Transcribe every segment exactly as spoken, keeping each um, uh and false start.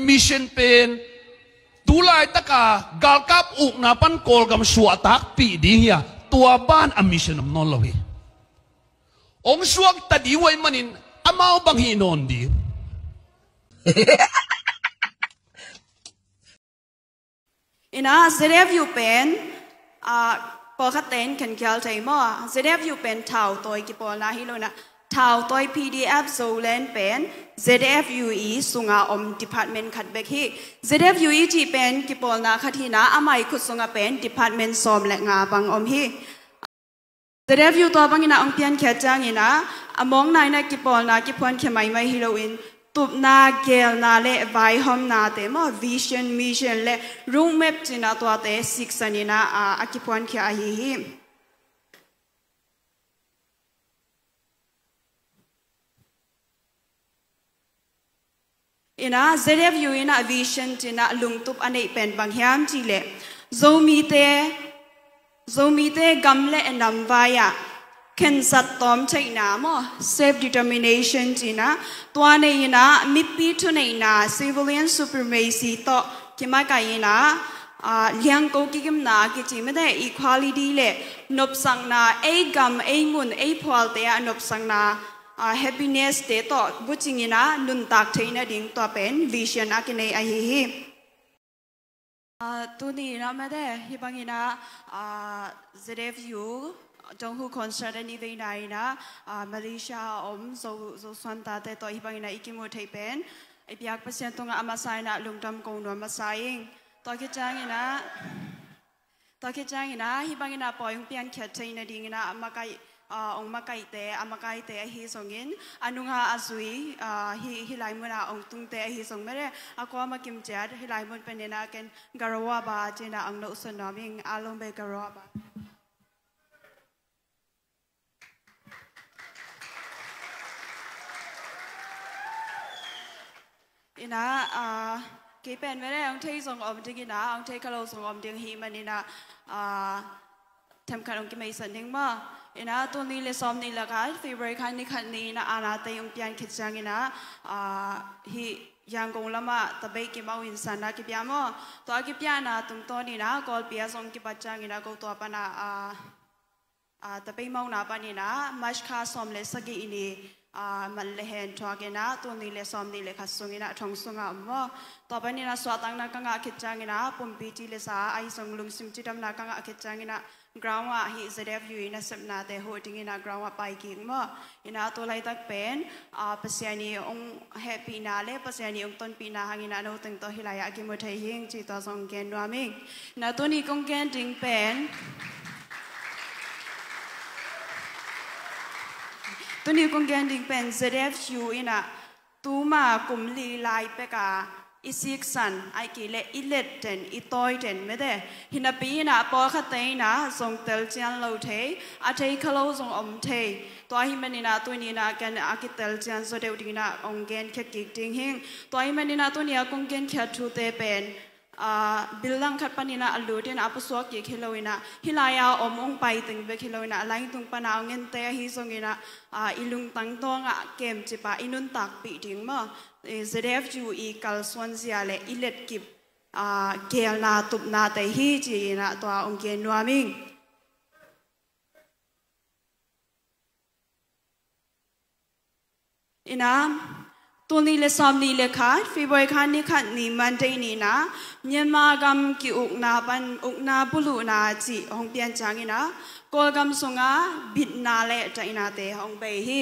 Mission pen tu laitaka galkap ukna pan Kawlgam suahtakpih ding hi a, tua ban a mission om nawn lo hi. Hong suakta ding uh ahih manin amau bang hih nawn ding. Ina, Z F U pen, ah, pawlkhat ten khenkhial thei maw? Z F U pen thautawi kipawlna hi lo ina, thautawi P D F Zoland pen Z F U i sunga om department khat bek hi. Z F U i cih pen kipawlna khat hi ina, amah i khut sunga pen department sawm le nga bang om hi. Z F U tua bangin ah hong piankhiat ciangin ah, a mawkna in ah kipawlna kiphuankhia maimai hi loin, tupna, geelna le vaihawmnate maw, vision, mission le roadmap ci-in ah tuate siksan in ah, a, a kiphuankhia ahi hi. Ina, Z F U ina vision ci-in ah lungtup a neih pen bang hiam cih leh, Zomite, Zomite gam le nam vai-ah khensat tawm theihna maw, self determination ci-in ah, tua nei in ah mipi thuneihna, civilian supremacy tawh kimakaih in ah, a, liangko kigimna kici mite, equality le nopsakna, ei gam, ei mun, ei phualte ah nopsakna, a, happiness te tawh bucing in ah nuntak theih nading tua pen vision a kinei ahi hi. A, tuni in ah mite, hih bangin ah, a, Z F U Donghu Concert a nih veina in ah, a, Malaysia a om Zo, Zosuan tate tawh hih bangin ah i kimuh theih pen i biak Pasian tungah a masa in ah lungdam ko nuam masa ing. Tua khit ciangin ah, tua khit ciangin ah, hih bangin ah pawi hong piankhiat theih nadingin ah a makaih, a, hong makaihte, a makaite ahi zongin, a nunga a zui, a, hih, hih lai munah hong tungte ahi zong mite, a kuamah kim ciat, hih lai mun panin ah ken Garowa ba ci-in ah hong nohsawn nuam ing, a lombe Garowa ba. Ina, a, kei pen mite hong thei zong om ding ina, hong thei kha lo zong om ding ahih manin ah, a, themkhat hong kimeisat ning maw. Ina, tul nih le sawm nih le khat, February kha ni khat ni ina, a nate hong pian khit ciangin ah, a, hih Yangon lamah tabeih kimau in sanna kipia maw. Tua a kipiana tungtawn ina, Kawlpi ah zong kipat ciangin ah, ko tua pan ah, a, a, tabeih mauhna panin ah, March kha sawm le sagih ni, a, man le hen thuak in ah, tul nih le sawm nih le khat sungin ah, thong sungah om maw. Tua panin ah, suahtakna ka ngah khit ciangin ah, pumpi ci le sa, ahi zong lungsim cidamna ka ngah khit ciangin ah, ground ah hih Z F U i nasepnate huh dingin ah, ground ah pai kik maw. Ina, tu laitak pen, a, Pasian i hong hehpihna le Pasian i hong tonpihna hangin ah, no teng tawh hih lai-ah a kimu thei hi ing ci tua zong gen nuam ing. Ina, tuni kong gen ding pen, tuni kong gen ding pen Z F U ina, tuma kum li lai peka i siksan, ahih kei leh i let den, i tawi den mite. Hi napi ina, pawlkhatte ina zong telcian lo thei, a thei kha lo zong om thei. Tua ahih manin ah, tuni ina ken a kitelcian zaw deuh dingin ah hong genkhia kik ding hi ing. Tua ahih manin ah, tuni a kong genkhiat thute pen, a, building khat panin ah a lut in ah a pusuak kik hi lo in ah, hih lai-a om hong pai teng bek hi lo in ah, a lai tung pan ah hong ente ahi zongin ah, a, i lungtang dawngah kemcip ah i nuntakpih ding maw, e, Z F U i kalsuanzia le i letkip, a, geelna tupnate hi ci-in ah tua hong gen nuam ing. Ina, tul nih le sawm nih le khat, February kha ni khat ni Monday ni ina, Myanmar gam ki-ukna pan ukna buluhna cih hong pian ciangin ah, Kawlgam sungah bitna le daihnate hong bei hi.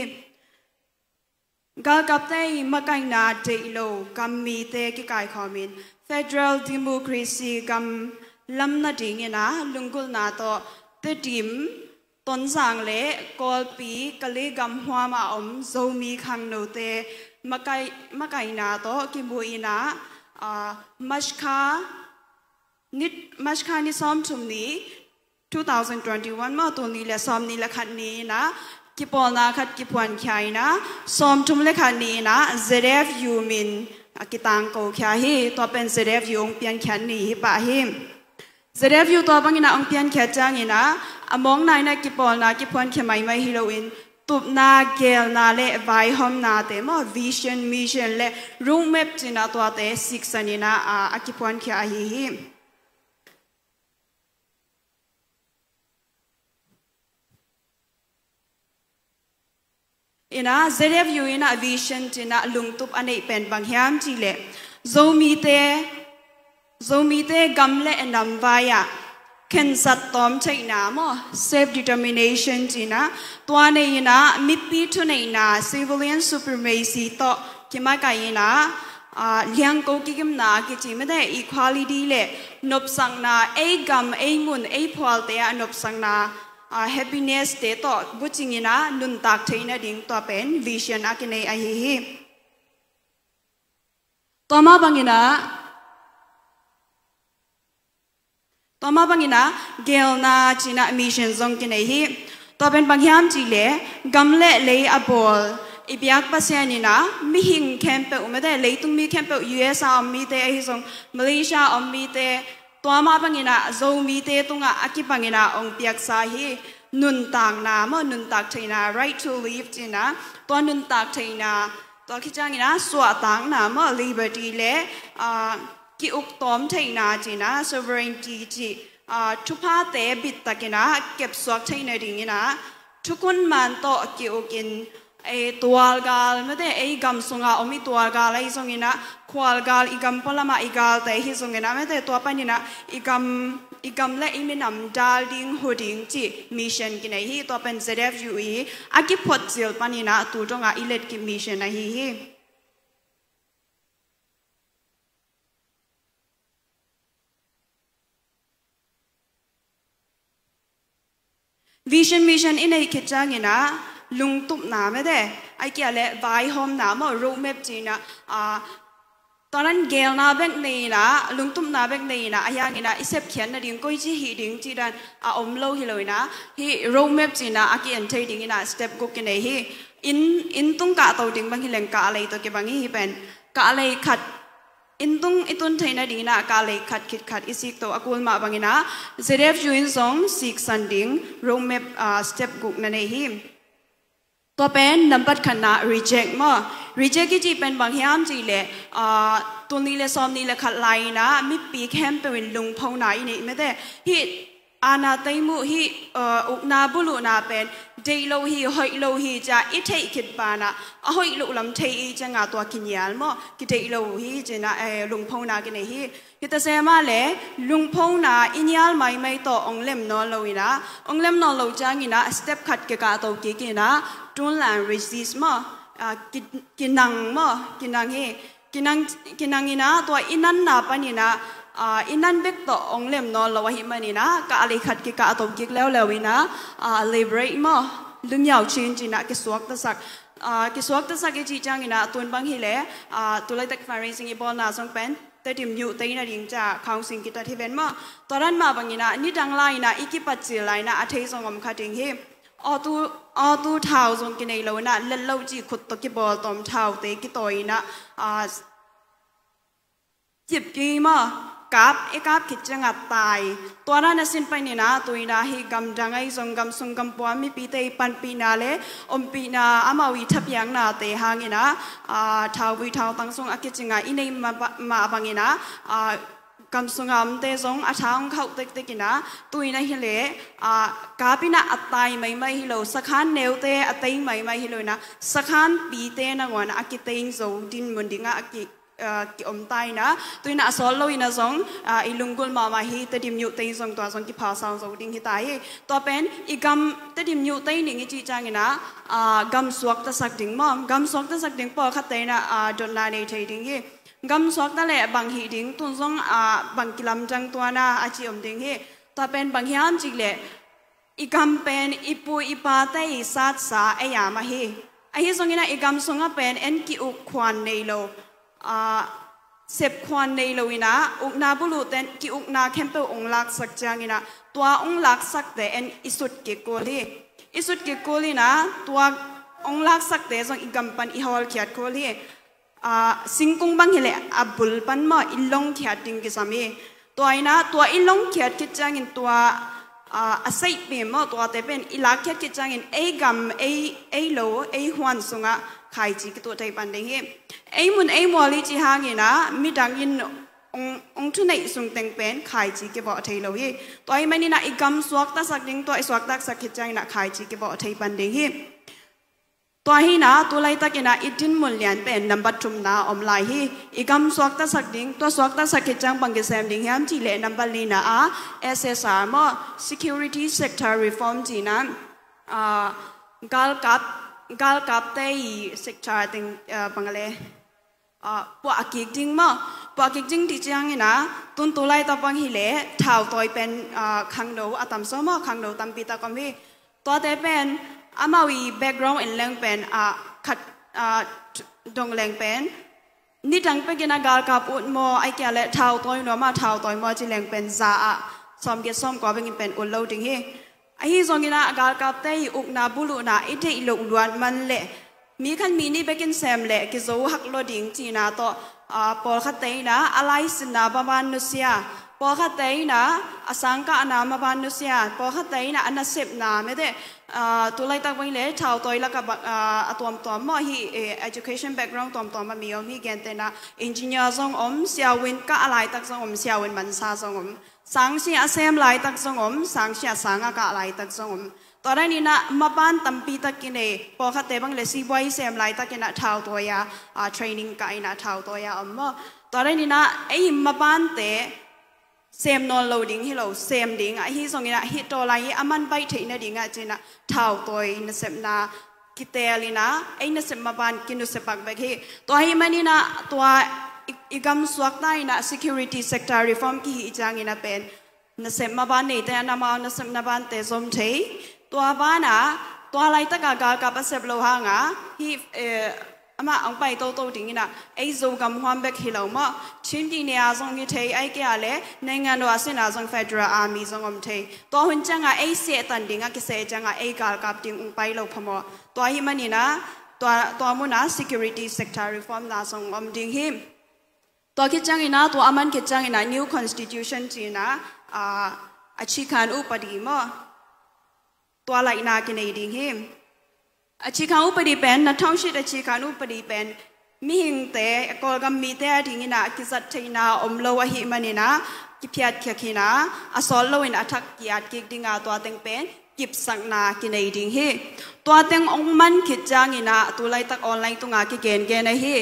Galkapte i makaihna deih lo gam mite kikaikhawmin, federal democracy gam lam nadingin ah lunggulhna tawh Tedim, Tonzang le Kawlpi, Kale gam huam a om Zomi khangnote makai, makaihna tawh kimu in ah, a, March kha ni, March kha ni sawmthum ni, two thousand twenty-one maw, tul nih le sawm nih le khat ni in ah kipawlna khat kiphuankhia in ah, sawmthum le khat ni in ah Z F U min a kitangkokhia hi. Tua pen Z F U hong piankhiat ni hi pah hi. Z F U tua bangin ah hong piankhiat ciangin ah, a mawkna in ah kipawlna kiphuankhia maimai hi loin, tupna, geelna le vaihawmnate maw, vision, mission le roadmap ci-in ah tuate siksan in ah, a, a kiphuankhia ahi hi. In ah Z F U in ah vision ci-in ah lungtup a neih pen bang hiam cih leh, Zomite, Zomite gam le nam vai-ah khensat tawm theihna maw, self determination ci-in ah tua nei in ah, mipi thuneihna, civilian supremacy tawh kimakaih in ah, a, liangko kigimna kici mite, equality le nopsakna, ei gam, ei mun, ei phualte ah nopsakna, a, happiness te tawh bucing in ah nuntak theih nading tua pen vision a kinei ahi hi. Tua mah bang in ah, tua mah bang in ah geelna ci-in ah mission zong kinei hi. Tua pen bang hiam cih leh, gam le lei a bawl i biak Pasian in ah mihing khempeuh mite, leitung mi khempeuh, U S a om mite ahi zong, Malaysia a om mite, tua mah bang in ah Zomite tungah a kibang in ah hong piaksa hi. Nuntakna maw, nuntak theihna, right to live ci-in ah, tua nuntak theihna, tua khit ciangin ah suahtakna maw, liberty le, a, ki-uk tawm theihna ci-in ah, sovereignty cih, a, thuphate bit tak in ah kepsuak theih nading in ah, thukhun man tawh ki-uk in, ei tualgal mite, ei gam sungah om i tualgal ahi zongin ah, khualgal, i gam pualamah i galte ahi zongin ah mite, tua panin ah i gam, i gam le i minam dal ding, hu ding cih mission kinei hi. Tua pen Z F U i a kiphuat cil panin ah tu dongah i letkip mission ahi hi. Vision, mission i neih khit ciangin ah lungtupna mite, ahih kei leh vaihawmna maw, roadmap ci-in ah, a, tua dan geelna bek nei in ah, lungtupna bek nei in ah, ahi hangin ah i sepkhiat nading, koici hih ding cih dan a om lo hi lo in ah, hih roadmap ci-in ah a ki-en thei dingin ah step guk kinei hi. Inn, inn tung kahto ding bang hi leng kahlei tawh kibang hi. Hih pen kahlei khat, inn tung i tun theih nadingin ah kahlei khat khit khat i sikto a kul mah bangin ah Z F U in zong siksan ding roadmap, ah, step guk na nei hi. Tua pen nambat khatna reject maw. Reject i cih pen bang hiam cih leh, ah, tul nih le sawmnih le khat lai-in ah mipi khempeuh in lungphona i neih mite. Hih aana teimuh, hih, uh, ukna buluhna pen deih lo hi, hoih lo hi ci-a i theih khit banah, a hoih loh lam thei i ciangah tua kinial maw, kideih lo hi ci-in ah, eh, lungphona kinei hi. Hi ta se mah leh lungphona i nial maimai tawh hong lem nawn lo in ah, hong lem nawn lo ciangin ah step khat kikahto kik in ah, tun lan resist maw, ah, ki, kinang maw, kinang hi. Kinang, kinang in ah, tua i nanna panin ah, ah, i nan bek tawh hong lem nawn lo ahih manin ah, kahlei khat kikahto kik leuleu in ah, ah, liberate maw, lungngiau cin ci-in ah kisuaktasak. Ah, kisuaktasak i cih ciangin ah, tun bang hi leh, ah, tu laitak fundraising i bawlna zong pen Tedim Youth te in ah ding ci-a counselling kitat hi ven maw. Tua dan mah bangin ah, nidang lai-in ah i kipat cil lai-in ah a thei zong om kha ding hi. Auto, auto thau zong kinei lo in ah, let lo cih khut tawh kibawl tawm thaute kitawi in ah, ah, cip kei maw, kap, i kap khit ciangah tai. Tua dan a sin panin ah, tu-in ah hih gamdang ahi zong, gamsung gampua mipite i panpihna le ompihna, amau i thapiaknate hangin ah, ah, thauvui thautang sung a kicing a i neih mah, mah bangin ah, ah, gam sunga omte zong a tha hong khauh tektek in ah, tu-in ah hi leh, ah, kap in ah a tai maimai hi lo, sakhan neute a tei maimai hi lo in ah, sakhan pite nangawn a kiteng zo dinmun dingah a ki, ah, ki-om ta in ah, tu-in ah a sawt lo in ah zong, ah, i lunggulh mahmah hi, Tedim Youth te in zong tua zong kiphasang zo ding hi ta hi. Tua pen i gam, Tedim Youth te in ding i cih ciangin ah, ah, gam suaktasak ding maw, gam suaktasak ding pawlkhatte in ah, ah, dotna nei thei ding hi. Gam suakta leh bang hih ding, tun zong, ah, bang kilamdang tuan a, a ci om ding hi. Tua pen bang hiam cih leh, i gam pen i pu i pate i satsa ei a mah hi. Ahi zongin ah i gam sungah pen en ki-uk khuan nei lo, ah, sep khuan nei lo in ah, ukna buluhte in ki-ukna khempeuh hong laksak ciangin ah, tua hong laksakte en i sut kik kul hi. I sut kik kul in ah, tua hong laksakte zong i gam pan i hawlkhiat kul hi. Ah, singkung bang hi leh a bul pan maw, i longkhiat ding kisam hi. Tua in ah, tua i longkhiat khit ciangin tua, a, a seihpih maw, tuate pen i lakkhiat khit ciangin ei gam, ei, ei lo, ei huan sungah khaici kituh thei pan ding hi. Ei mun ei mual i cih hangin ah midang in ong, ong thuneih sung teng pen khaici kivawh thei lo hi. Tua ahih manin ah i gam suaktasak ding, tua i suaktasak khit ciangin ah khaici kivawh thei pan ding hi. Tua hi-in ah tu laitakin ah i dinmun lian pen nambat thumna om lai hi. I gam suaktasak ding, tua suaktasak khit ciang bang kisem ding hiam cih leh nambat lina ah S S R maw, security sector reform cihna, ah, galkap, galkapte i sector teng, ah, bang a le, ah, puah a kik ding maw? Puah a kik ding cih ciangin ah, tun tu laitak bang hi leh thautawi pen, ah, khangno a tam zaw maw, khangno tampi tak om hi. Tuate pen amau i background en leng pen, ah, khat, ah, dong leng pen nidang pekin ah galkap ut maw, ahih kei leh thautawi nuam ah thautawi maw ci leng pen za ah sawmgiat sawmkua bangin pen ut lo ding hi. Ahi zongin ah galkapte i ukna buluhna i deih loh luat man leh mi khat mi nih bekin sem leh kizo hak lo ding cihna tawh, ah, pawlkhatte in ah a laisinna maban nusia, pawlkhatte in ah a sangkahna maban nusia, pawlkhatte in ah a nasepna mete, ah, tu laitak bang hi leh thautawi lakah ba-, ah, a tuamtuam maw hi, eh, education background tuamtuam a mi om hi. Gentehna engineer zong om, siavuan kah a laitak zong om, siavuan mansa zong om. Sangsia a sem laitak zong om, sangsia a sang a kah laitak zong om. Tua dan in ah maban tampi tak kinei, pawlkhatte bang le sibuai sem laitakin ah thautawi a, ah, training kah in ah thautawi a om maw? Tua dan in ah ei mabante sem nawn lo ding hi lo, sem ding ahi zongin ah hih tawlai hi a man baih theih nading ah ci-in ah thautawi nasepna kitel in ah ei nasep maban kinusia pak bek hi. Tua ahih manin ah tua i, i gam suakta in ah security sector reform kihih ciangin ah pen nasep maban neite in ah amau nasep mabante zom thei. Tua banah tua laitak ah galkap a sep loh hangah hih, eh, amah hong pai toto ding in ah ei Zogam huam bek hi lo maw? Chin kine ah zong hi thei, ahih kei leh naingan uasin ah zong Federal Army zong om thei. Tua hun ciangah ei sehtan ding ah kiseh ciangah ei galkap ding hong pai lo phamawh. Tua ahih manin ah tua, tua mun ah security sector reform na zong om ding hi. Tua khit ciangin ah, tua a man khit ciangin ah new constitution ci-in ah, ah, อาคารอุปถัมภ์ maw, tua laihna kinei ding hi. อาคารอุปถัมภ์ pen, နှစ်ထောင့်ရှစ် อาคารอุปถัมภ์ pen mihingte, Kawlgam mite adingin ah kizat theihna om lo ahih manin ah kiphiatkhia khin ah, a sawt loin a thak ki-at kik ding a, tua teng pen kipsakna kinei ding hi. Tua teng hong man khit ciangin ah tu laitak online tungah kigengen ahi,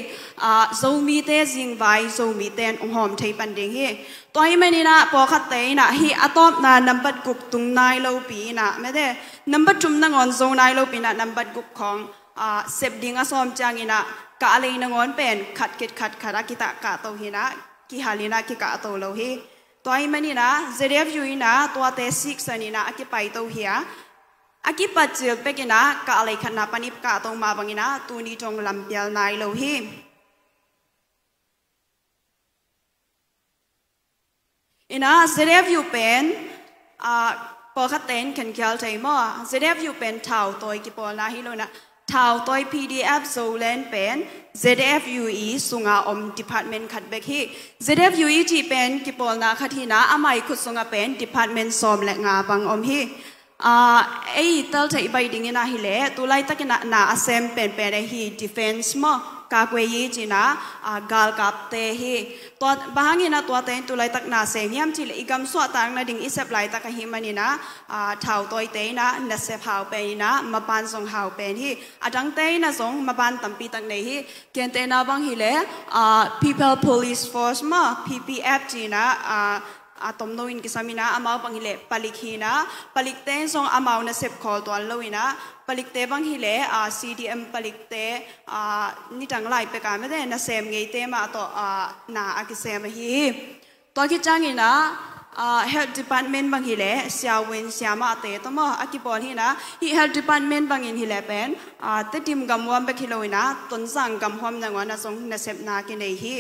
ah, Zomite zingvai Zomite in hong hawm thei pan ding hi. Tua ahih manin ah pawlkhatte in ah hih a tawpna nambat guk tung nai lopi in ah, mete, nambat thum nangawn zo nai lopi in ah nambat guk khawng, ah, sep ding a sawm ciangin ah kah lei nangawn pen khat khit khat khat a kitah kahto hi-in ah, kihal in ah kikahto lo hi. Tua ahih manin ah Z F U in ah tuate siksan in ah a kipaito hi a, a kipat cil pek in ah kah lei khatna pan i kahto mah bangin ah tuni dong lampial nai lo hi. In ah Z F U pen, ah, pawlkhatte in khenkhial thei maw, Z F U pen thautawi kipawlna hi lo in ah, thautawi P D F Zoland pen Z F U i sungah om department khat bek hi. Z F U i cih pen kipawlna khat hi-in ah, amah i khut sungah pen department sawm le nga bang om hi. Ah, ei tel theih baih dingin ah hi leh, tu laitakin ah na a sem penpen ahi defense maw, ကာကွယ်ရေး ci-in ah, ah, galkapte hi. Tua, bang hangin ah tuate in tu laitak na sem hiam cih leh, i gam suahtak nading i sep laitak ahih manin ah, ah, thautawite in ah nasep hau pen in ah, maban zong hau pen hi. A dangte in ah zong maban tampi tak nei hi. Gentehna bang hi leh, ah, People Police Force maw, P P F ci-in ah, ah, a tomno in kisam in ah, amau bang hi leh palik hi-in ah, palikte in zong amau nasep khawl tuan lo in ah, palikte bang hi leh, ah, C D M palikte, ah, nidang lai pek a, mete, nasem ngeite mah tawh, ah, na a kisem ahi hi. Tua khit ciangin ah, ah, health department bang hi leh, siavuan siamahte tawh maw, a kibawl hi-in ah, hih health department bangin hi leh pen, ah, Tedim gam huam bek hi lo in ah, Tonzang gam huam nangawn ah zong nasepna kinei hi.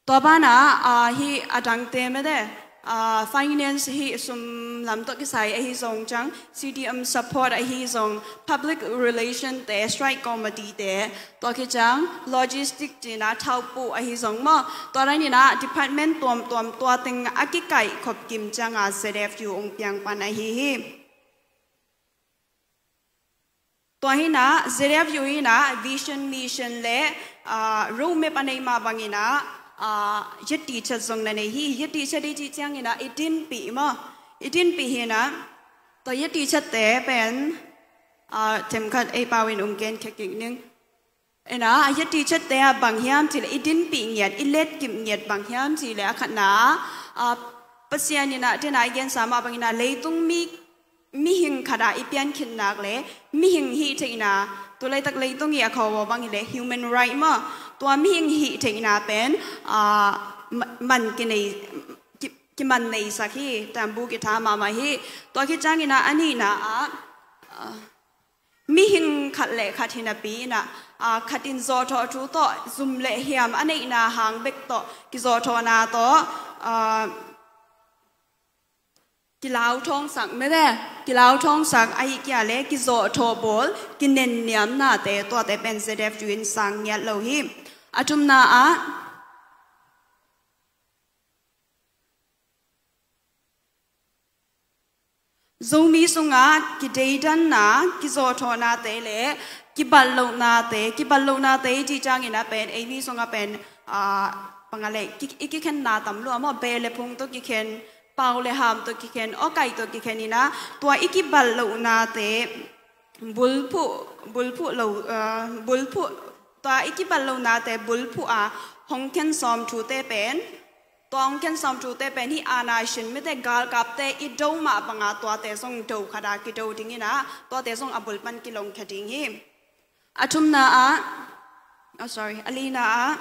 Tua banah, ah, hih a dangte, mete, ah, finance hi sum lam tawh kisai ahi zong ciang, C D M support ahi zong, public relation te, strike committee te, tua khit ciang logistic cina thaupu ahi zong maw, tua dan ina department tuamtuam tua teng a kikaih khop kim cianga Z F U ong piang pan ahi hi. Tua hina Z F U hina vision, mission le, ah, roadmap a nei mah bangina, ah, yati chat zong na nei hi. Yati chat i cih ciangina i dinpih maw, i dinpih hina. Tua yati chatte pen, ah, themkhat ei pau in ong gen khia kik ning. Ina, a yati chatte a bang hiam cih le i dinpih ngiat, i letkip ngiat bang hiam cih le a khatna, ah, Pasian ina, tena i gensa mah bangina leitung mi, mihing khata i piankhin nak le mihing hih theihna, tu laitak leitung i a khawbaw bang hi le human right maw, tua mihing hih theihna pen, ah, ma-, man kinei, ki, kiman neisak hi, tambu kitha mahmah hi. Tua khit ciangina a nihna ah, ah, mihing khat le khat hinapi ina, ah, khat in zawhthawh thu tawh, zum le hiam a neihna hang bek tawh kizawhthawhna tawh, ah, kilauthawngsak mete, kilauthawngsak ahi kia le kizawhthawh bawl, kinenniamnate, tuate pen Z F U in sang ngiat lo hi. A thumna ah, Zomi sungah kideidanna, kizawhthawhnate le kibatlohnate, kibatlohnate i cih ciangina pen, eimi sungah pen, ah, panga le, ki, i kikhenna tam lua maw, beh le phung tawh kikhen, pau le ham tawh kikhen, awkaih tawh kikhen ina, tua i kibatlohnate, bulphuh, bulphuh lo, ah, bulphuh, tua i kibatlohnate bulphuh a, hong khen sawm thute pen, tua hong khen sawm thute pen hih aanaishin mite galkapte i do mah banga tuate zong do khata kido dingina, tuate zong a bul pan kilong kha ding hi. A thumna ah, oh, sorry, a lina ah,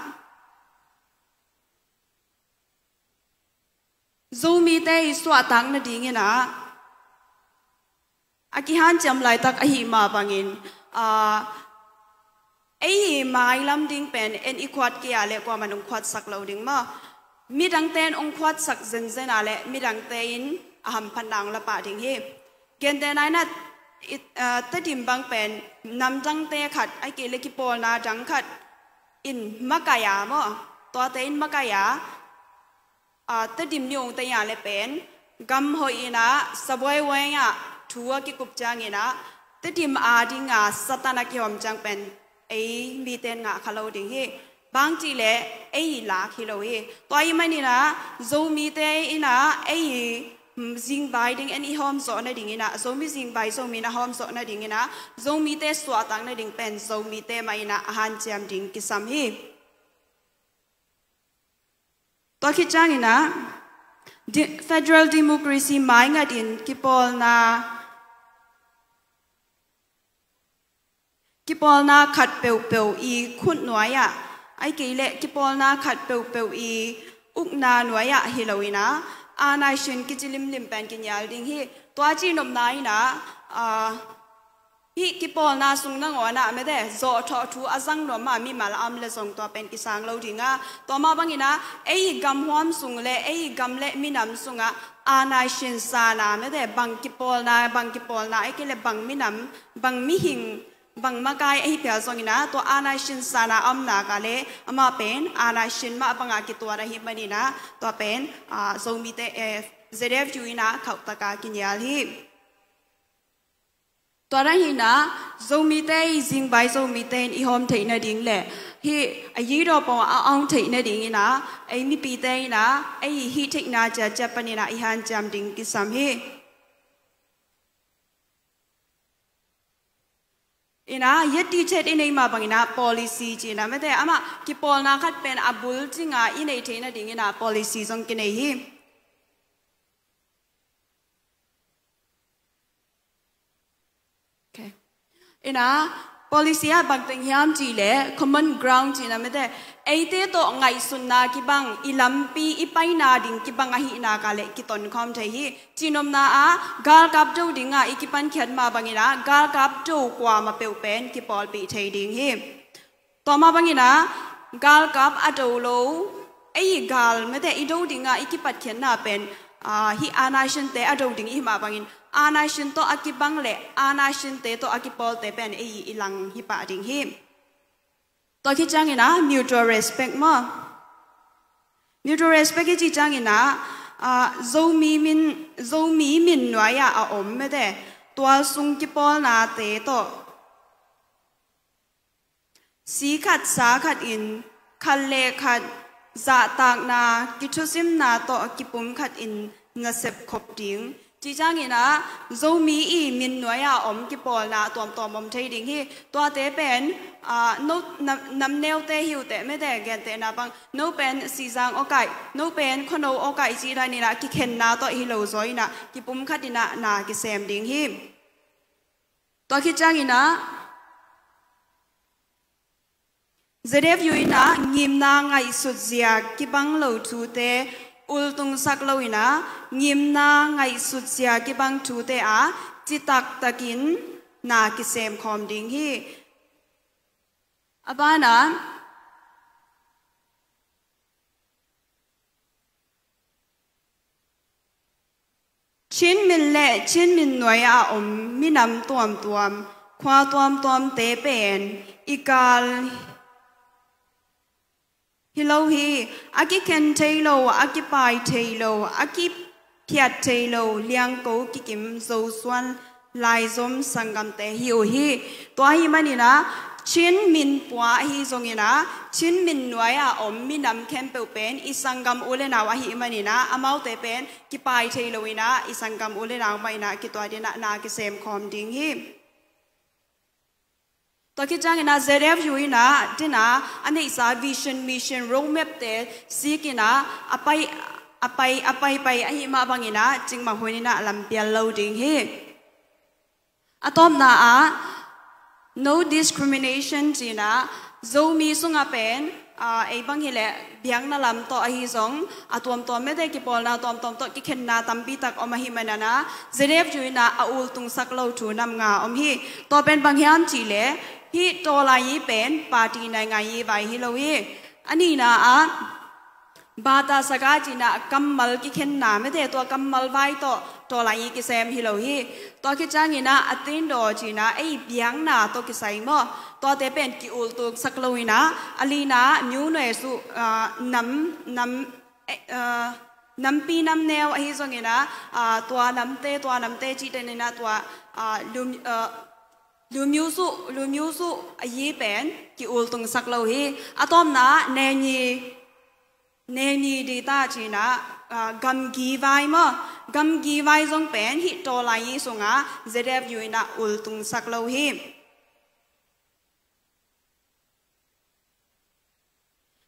Zomite i suahtak nadingina, a kihanciam laitak ahi mah bangin, ah, ei i mailam ding pen en i khuat kei a le kuaman ong khuatsak lo ding maw. Midangte in ong khuatsak zenzen a le midangte in a hamphatna ong la pah ding hi. Gentehna ina, i, ah, Tedim bang pen namdangte khat, ahih kei le kipawlna dang khat in makai a maw. Tuate in makai a, ah, Tedim ni ong tei a le pen, gam hoih ina, sabuai weng ah, thu a kikup ciangina, Tedim adinga Satan a kihawm ciang pen, ei mite in ngah kha lo ding hi. Bang cih le, ei lak hi lo hi. Tua ahih manina, Zomite ina, ei, mm, zingvai ding en i hawmzawh nadingina, Zomi zingvai Zomi in a hawmzawh nadingina, Zomite suahtak nading pen, Zomite mah ina, a hanciam ding kisam hi. Tua khit ciangina, di-, federal democracy maingatin kipawlna, kipawlna khat peuhpeuh i khut nuai ah, ahih kei le kipawlna khat peuhpeuh i ukna nuai ah hi lo ina, aanaishin kici limlim pen kinial ding hi. Tua cihnopna ina, ah, hih kipawlna sung nangawn ah mete, zawhthawh thu a zang nuam a mimal a om le zong tua pen kisang lo dinga. Tua mah bangina, ei gamhuam sung le, ei gam le minam sungah, aanaishin sana mete, bang kipawlna, bang kipawlna, ahih kei le bang minam, bang mihing, bang makai ahi phial zongina, tua aanaishin sana a om nak a le, amah pen, aanaishin mah banga kituat ahih manina, tua pen, ah, Zomite, eh, Z F U ina khauhtaka kinial hi. Tua dan hina, Zomite i zingvai Zomite in i hawm theih nading le, hih a yidaw pawh a aung theih nadingina, ei mipite ina, ei hih theihna ciacia panina i hanciam ding kisam hi. Ina, yati chet i nei mah bangina, policy cina mete, amah kipawlna khat pen a bul cinga i nei theih nadingina, policy zong kinei hi. Okay. Ina, policy ah bang teng hiam cih le, common ground cina mete, eite tawh ngaihsutna kibang, i lampi, i paina ding kibang ahih nak a le kitonkhawm thei hi. Cihnopna ah, galkap do dinga i kipankhiat mah bangina, galkap do kuamah peuh pen kipawlpih thei ding hi. Tua mah bangina, galkap a do lo, ei gal mete i do dinga i kipatkhiatna pen, ah, hih anasinte a do ding i hih mah bangin, anasinte tawh a kibang le anasinte tawh a kipawlte pen ei i lang hi pah ding hi. Tua khit ciangin ah mutual respect maw? Mutual respect i cih ciangin ah, ah, Zomi min, Zomi min nuai-ah a om mete, tua sung kipawlnate tawh si khat sa khat in, khat le khat zahtakna, kithusimna tawh kipumkhat in nasep khop ding. Cih ciangin ah Zomi i min nuai-ah om kipawlna tuamtuam om thei ding hi. Tuate pen, ah, no, nam, namneute hi uh teh mete, gentehna bang, no pen Sihzang awkaih, no pen Khuano awkaih cih danin ah kikhenna tawh hi lo zaw in ah kipumkhat in ah na kisem ding hi. Tua khit ciangin ah Z F U in ah ngimna ngaihsut zia kibang lo thute ultungsak lo in ah, ngimna ngaihsut zia kibang thute ah citaktakin na kisem khawm ding hi. A banah Chin min le Chin min nuai-ah a om minam tuamtuam, khua tuamtuamte pen i gal hi lo hi. A kikhen thei lo, a kipai thei lo, a kiphiat thei lo, liangko kikim Zosuan laizom sanggamte hi uh hi. Tua ahih manin ah Chin min pua ahi zongin ah, Chin min nuai-ah a om minam khempeuh pen i sanggam u le nau ahih manin ah, amaute pen kipai thei lo in ah i sanggam u le nau mah in ah kituat in ah na kisem khawm ding hi. Tua khit ciangin ah Z F U in ah, din ah, a neihsa vision, mission, roadmap-te sik in ah, a pai, a pai, a paipai ahih mah bangin ah cikmah hun in ah lampial lo ding hi. A tawpna ah no discrimination ci-in ah, Zomi sungah pen, ah, ei bang hileh biakna lam tawh ahi zong, a tuamtuam mete kipawlna tuamtuam tawh kikhenna tampi tak om ahih manin ah, Z F U in ah a ultungsak lo thu nam nga om hi. Tua pen bang hiam cihleh, hih Tawlaiyi pen party nainganyi vai hi lo hi. A nihna ah Bata Saga ci-in ah kammal kikhenna mete, tua kammal vai tawh Tawlaiyi kisem hi lo hi. Tua khit ciangin ah Atindaw ci-in ah ei biakna tawh kisai maw, tuate pen ki-ultungsak lo in ah, a lina ah Myo Nwe Su, ah, nam, nam, eh, ah, nampi namneu ahi zongin ah, ah, tua namte, tua namte cih danin ah tua, ah, lum, ah, Lumyusu, Lumyusu a yi pen ki-ultungsak lo hi. A tawpna ah Nenyi, Nenyi Dita ci-in ah, ah, gamgi vai maw, gamgi vai zong pen hih Tawlaiyi sungah Z F U in ah ultungsak lo hi.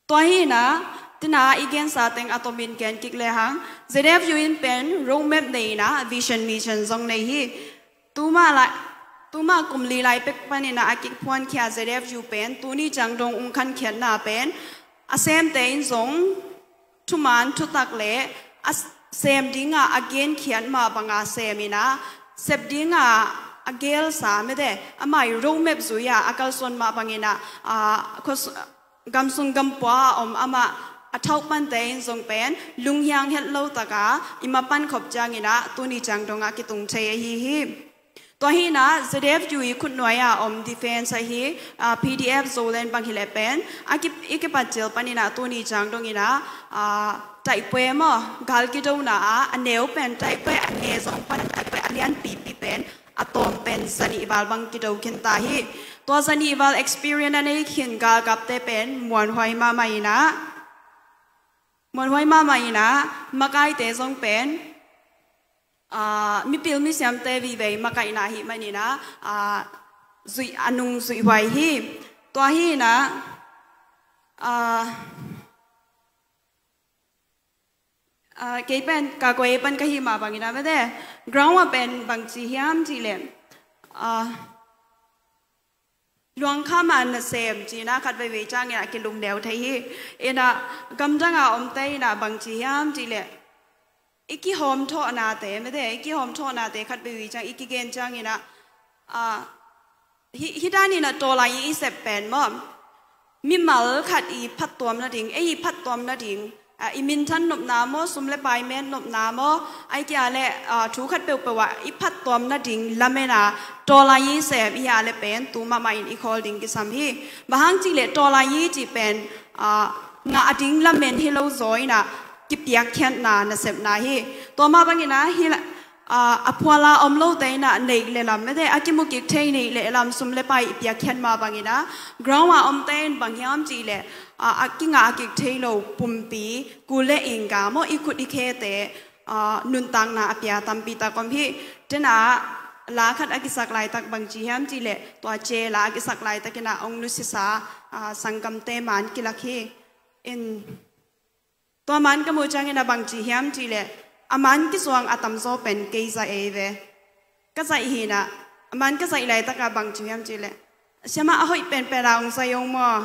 Tua hi in ah, din ah i gensa teng a tomin gen kik lehang, Z F U in pen roadmap nei in ah, vision, mission zong nei hi. Tuma lai, tuma kum li lai pek panin ah a kiphuankhia Z F U pen tuni ciang dong ung khankhiatna pen, a semte in zong thuman thutak le a sem dingah a genkhiat mah banga sem in ah, sep dingah a gelsa mete, amah i roadmap zui-ah a kalsuan mah bangin ah, ah, khos-, gamsung gampua a om amah a thauhpante in zong pen lunghiang het lo taka i mapan khop ciangin ah tuni ciang dongah kitung thei ahi hi. Tua hi in ah Z F U i khutnuai-ah a om defense ahi, ah, P D F Zoland bang hileh pen a ki, i kipat cil panin ah tuni ciang dongin ah, ah, taipue maw, gal kidona ah a neu pen taipue, a nge zong pan taipue a lianpipi pen a tawm pen zanih val bang kido khinta hi. Tua zanih val experience a nei khin galkapte pen muanhuai mahmah in ah, muanhuai mahmah in ah, makaite zong pen, ah, mipil misiamte vivei makaihna ahih manin ah, ah, zuih, a nung zuihhuai hi. Tua hi in ah, ah, ah, kei pen ka koi pan ka hih mah bangin ah mete, ground ah pen bangci hiam cihleh, ah, luangkham ah nasem ci-in ah khat veivei ciangin ah kilungneu thei hi. In ah gamdang ah omte in ah bangci hiam cihleh, i kihawmthawhnate mete, i kihawmthawhnate khat veivei ciang i kigen ciangin ah, ah, hi, hi danin ah Tawlaiyi i sep pen maw, mimal khat i phattuam nading, ei i phattuam nading, a, i minthan nopna maw, sum le pai met nopna maw, ai kia le, a, thu khat peuhpeuh ah i phattuam nading lamena tawlai i sem i hia le pen tu mahmah in i khawl ding kisam hi. Bang hang cih le tawlai i cih pen, a, ngah ding lamen hi lo zaw in a kipiakkhiatna nasepna hi. Tua mah bangin a hi la, a, a phuala om lote in a neih le lam mete a kimu kik thei neih le lam sum le pai i piakkhiat mah bangin a ground a omte in bang hiam cih le, a, a kingah a kik thei lo pumpi kul le ingga maw i khut i khete, a, nuntakna a pia tampi tak om hi. Tena la khat a kisak laitak bangci hiam cih le tua ce la a kisak laitak in a ong nusisa, a, sanggamte man kilak hi. In tua man ka muh ciangin a bangci hiam cih le a man kizuang a tamzaw pen kei zah ei ve. Ka zaih hi in a, a man ka zaih laitak a bangci hiam cih le siamah a hoih penpen a ong zaih ong maw.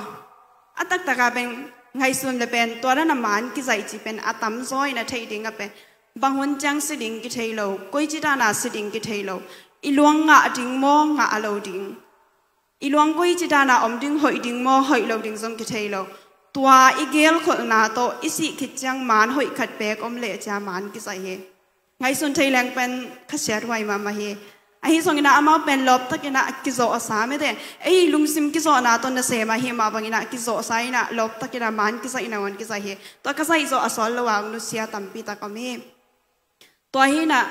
A taktak a pen ngaihsun le pen tua dan a man kizaih cih pen a tamzaw in a theih ding a pen bang hun ciang si ding kithei lo, koici dan a si ding kithei lo, i luang ngah ding maw ngah a lo ding, i luang koici dan a om ding, hoih ding maw hoih lo ding zong kithei lo. Tua i gelkholhna tawh i sih khit ciang man hoih khat beek om leh cia man kizaih hi. Ngaihsun thei leng pen kha siathuai mahmah hi. Ahi zongin a amau pen lawptakin a kizawhsa mete, ei lungsim kizawhna tawh nasem ahi mah bangin a kizawhsa in a lawptakin a man kizaih nangawn kizaih hi. Tua ka zaih zawh a sawt lo a ong nusia tampi tak om hi. Tua hi in a,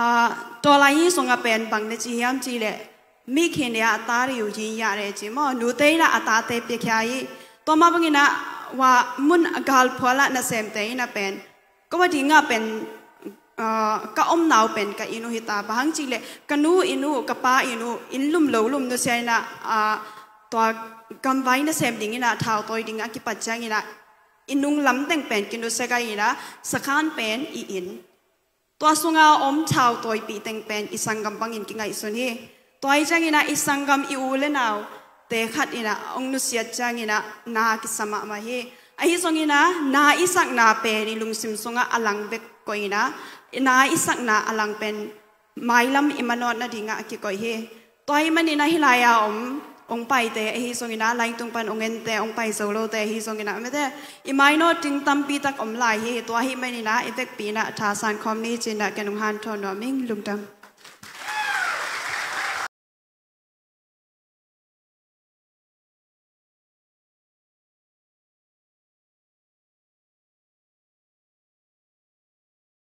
a, tawlai i sungah pen bang na ci hiam cih le mi khin a ta riu hi ya re ci maw, nute in a a tate piakhia hi. Tua mah bangin a wa mun a galphual ah nasemte in a pen ka va ding a pen, a, ka omna uh pen ka inn uh hi ta, bang hang cih le ka nu inn uh, ka pa inn uh, inn lum lo lum nusia in a, a, tua gamvai nasem ding in a thautawi ding a kipat ciangin a i nung lam teng pen kinusia gai in a sakhan pen i inn, tua sunga om thautawipih teng pen i sanggam bangin kingaihsun hi. Tua hi ciangin a i sanggam i u le naute khat in a ong nusiat ciangin a na kisa mahmah hi. Ahi zongin a na i sakna pen i lungsim sungah a lang bek koih in a, na i sakna a lang pen mailam i manawt nadingah a kikoih hi. Tua ahih manin a hih lai-a om ong paite ahi zongin a, lai tung pan ong ente, ong pai zo lote ahi zongin a, mete i mainawt ding tampi tak om lai hi. Tua ahih manin a i vekpi in a thasan khawm ni ci-in a ken ong hanthawn nuam ing. Lungdam.